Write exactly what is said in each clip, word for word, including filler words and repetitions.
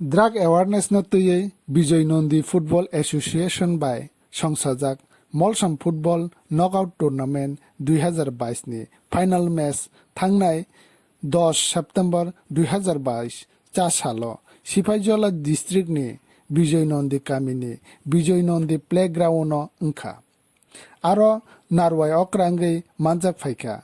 Drug awareness no twiwi Bijoy Nandi Football Association bai songsajak Molsom Football Knockout Tournament dui hazar bais ni final match thangnai dos September dui hazar bais cha salo Sipaijala district ni Bijoy Nandi kami ni Bijoy Nandi playground o wngkha. Aro narwai okra wngwi manjak phaikha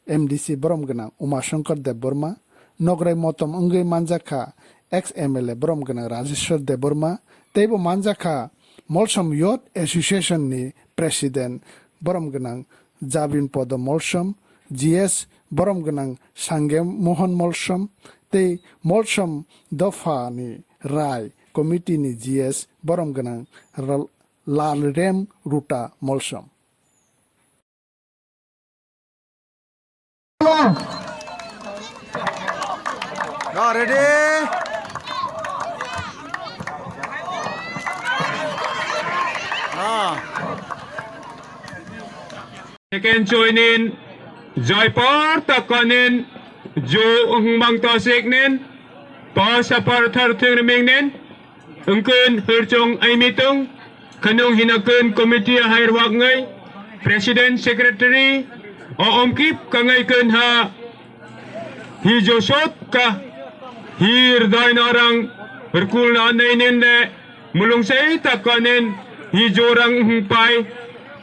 M D C borom gwnang Umashankar Debbarma, nograi motom wngwi manjak kha ex M L A borom gwnang Rajeshwar Debbarma, teibo manjak kha Molsom Youth Association ni President borom gwnang Jabin Podo Molsom, G S borom gwnang Sangem Mohan Molsom, tei Molsom Dopha ni Rai Committee ni G S borom gwnang Ral-, Lalrem Ruta Molsom. Ready? Ah. Second joinin Joypor Takonin, Jo Hungmang Tosiknin, Pasapar Tharthing Rimingnin, Wngkun Hirchong Aimitung, Khanung Hinakun Committee Hairwakngai, President Secretary, O Omkip Kangai Kun Ha, Hi Josot Ka, Hir Doi Norang, Rkul Na Nainin De, Mulungsai Takonin, Hi Jorang Hungpai,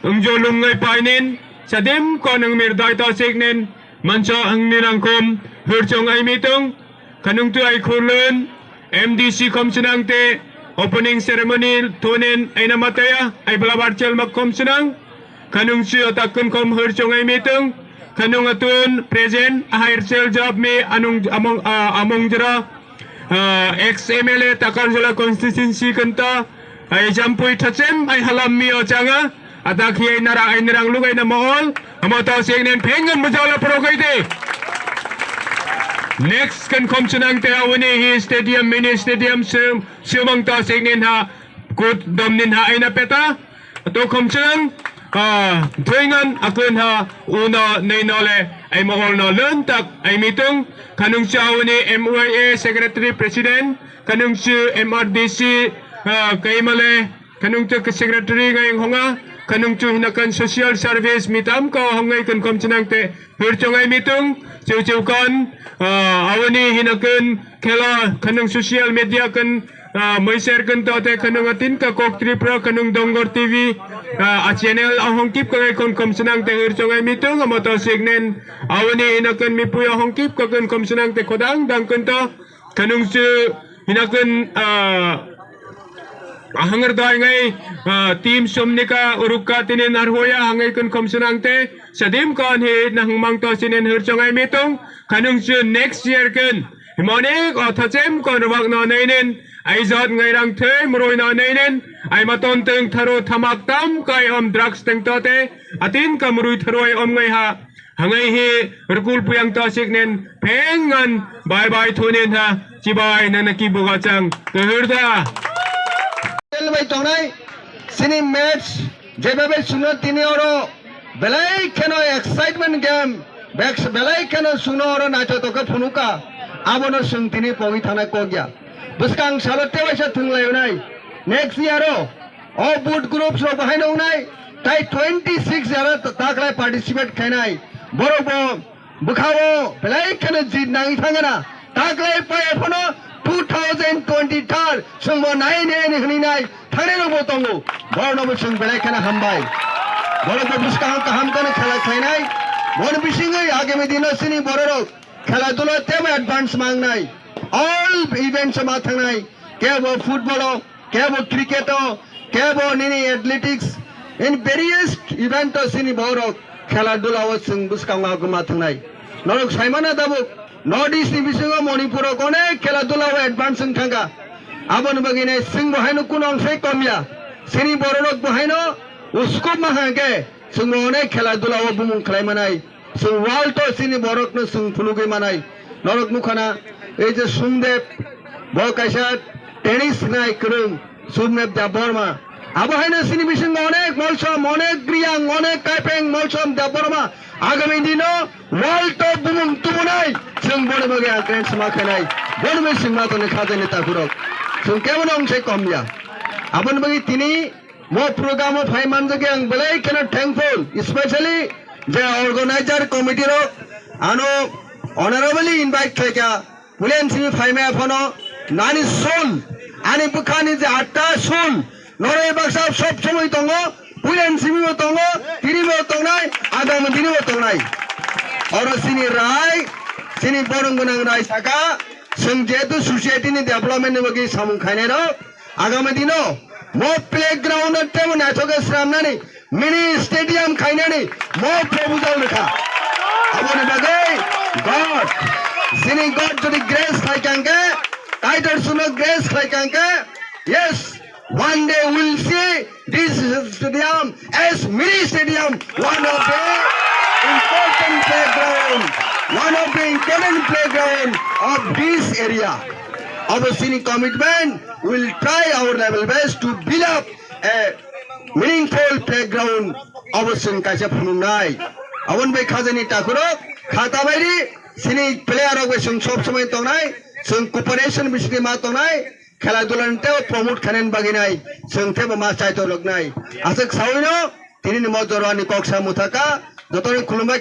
Wngjo Lungngai Painin, Sadim Konung Mir Doi Tosiknin, Manso Hungni Rangkum, Hirchong Aimitung, Khanungtu ai khurlun, M D C khomswnang te opening ceremony thonin aina mataya, ai belabar chelma khomswnang. Khanungsi otakun khom hurchong ai mitung. Khanung atun present, ahai rchel jab mi anung among, ah, among jera, ah, ex M L A Takarjala constituency kanta, ai jampui thachem, ai halam mi ochanga. Adak hiai nara ai nirang lugai na maol. Amo to sing nen phengen mujala pro kai de. Next kan khom chenang te awani hi stadium, mini stadium sum, sumang to sing nen ha kut dom nen ha aina peta. To khom chenang, ah, thoingan akun ha uno nei no le ai maol no lun tak ai mitung. Khanung cha awani M Y A secretary president. Khanung chu M R D C, ah, kaimale. Khanung chu secretary ngai honga, khanung chu hinakan social service mitam ka hongai kan kom chinang te hirchongai mitung, cheu cheu kan, ah, awani hinakan khela khanung social media kan, ah, moiser kan to te khanung atin ka kok Tripura khanung Dongor T V, ah, a channel ahong kip ka ngai kon kom chinang te hirchongai mitung, amo to signen awani hinakan mipui ahong kip ka kan kom chinang te khodang dang kan to. Khanung chu hinakun, ah, ahangar dai ngai, ah, team somnika urukka tinin arhoya hangai kun khom sunang te sadim kon hi nahung mang to sinin hirchongai mitung. Khanung chu next year kun himonik o thachem kon rwak no nainin ai jot ngai rang thei muroi no nainin ai maton teng tharo thamak tam kai om drugs teng to te atin ka murui tharoi om ngai ha. Hangai hi rukul puyang to siknen phengan bye bye thunen ha chibai nana ki buga chang kahir da. Tel bai tongnai sini match jebabe suno tini oro belai kheno excitement game bek belai kheno suno oro naithotok khe phunuka abono sung tini pogwi thangnai kokya bwskang salo tewaisa thwnglainai next year o O boot groups rok bahai no wngnai, tai twenty six jara taklai participate khainai. Borok bo bwkhao belai kheno jit nangwi thangana. Taklai paya phano two thousand twenty-three chwngbo nai nai hwnwi nai thangnai rokbo tongo. Borokno bo chwng belai kheno hambai. Borok bo bwskang kaham kheno khela khlainai. Boni bisingwi agami dino chini bororok khela dula tebo advance mangnai. All events ma thangnai. Kebo football o, kebo cricket o, kebo nini athletics, in various event o sini borok khela dula o chwng bwskango aguma thangnai. Norok saimana tabuk North East ni bisingo Manipur o onek khela dula o advance wng thangkha. Aboni bagwi ne chwng bo haino kuno ongse komya. Sini bororok bo haino uskup ma hangke chwng bo onek khela dula o bumung khlai manai. Chwng world o chini borokno chwng phunugwi manai. Norok nukhana, ei je Sumdep, bo kaisa tennis nai kwrwng, Sumdep Debbarma. Abo haino chini bisingo onek Molsom, onek Riyang, onek Kaipeng Molsom Debbarma. Agami dino world o bumung tubunai, chwng boni bagwi ang kren sma khainai. Boni bai singma toni khajani takhurok. Chwng kebono wngse kom ya. Aboni bagwi tini mo program o phai manjak ang belai kheno thankful, especially je organizer committee rok ano honorably invite khlaikha. Pulen simi phaimaya phano nani sul, ani bwkhani je atta sul, noroi baksa sob somoi tongo, pulen simi bo tongo, tini bo tongnai, agami dini bo tongnai. Oro sini rai, sini borong gwnang rai saka, chwng jehetu society ni development ni bagwi samung khainai rok, agami dino mo playground no tebo naithok khe swnamnani mini stadium khainani mo proposal rwkha. Aboni bagwi God, sini God jodi grace khlai kha hwnkhe, Kaitor suno grace khlai kha hwnkhe, yes, one day we'll see this stadium as mini stadium, one of the important playground, one of the important playground of this area. Abo sini commitment, we'll try our level best to build up a meaningful playground. Abo chwng kaisa phunuknai. Aboni bai khajani takhurok kha tabairi sini player rok bai chwng sob somoi tongnai, chwng cooperation bisingtwi ma tongnai, khela dula ni tebo promote khainani bagwi nai, chwng tebo ma chaitor rok nai. Aswk sawino tini ni mo jora ni kok sa muthaka, jotoni khulumbai.